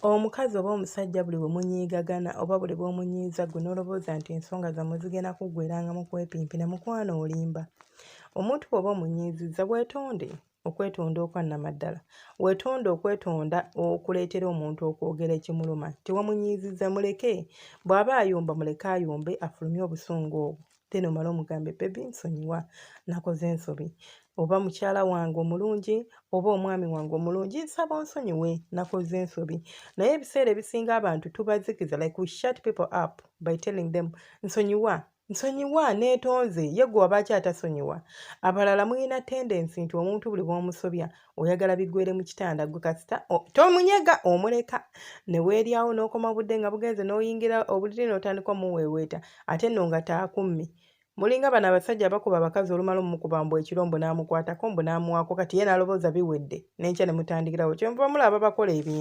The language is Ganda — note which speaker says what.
Speaker 1: Omukazi oba omusajja buli bwe munyiigagana oba buli lw'omunyiiza ggwe n'olowooza nti ensonga zammwe zigenda kuggweeranga mu kwepimpina, mukwano olimba. Omuntu bw'oba omunyiizizza weetonde okwetonda okwa nnamaddala. Weetonde okwetonda okuleetera omuntu okwogera ekimuluma. Tewamunyiizizza muleke. Bw'aba ayomba muleke ayombe afulumye obusungu obwo. Then omale omugambe, "Baby, nsonyiwa, nakoze ensobi," oba, "Mukyala wange omulungi oba omwami wange omulungi, nsaba onsonyiwe, nakoze ensobi." Naye ebiseera ebisinga abantu tubazikiza, like we shut people up by telling them, "Nsonyiwa, nsonyiwa, neetonze." Ye gwe wabaaki atasonyiwa? Abalala mulina tendency nti omuntu buli bw'omusobya oyagala biggwere mu kitanda. Gwe kasita tomunyega, omuleka ne weeryawo n'okoma budde nga bugenze n'oyingira obuliri n'otandika omuweeweeta, ate nno nga taakummi. Mulinga bano abasajja abakuba abakazi, olumala omukuba mbu ekiro mbu n'amukwatako, mbu n'amuwaako, kati ye n'alowooza biwedde, n'enkya ne mutandikirawo. Kyenva mulaba bakola ebintu.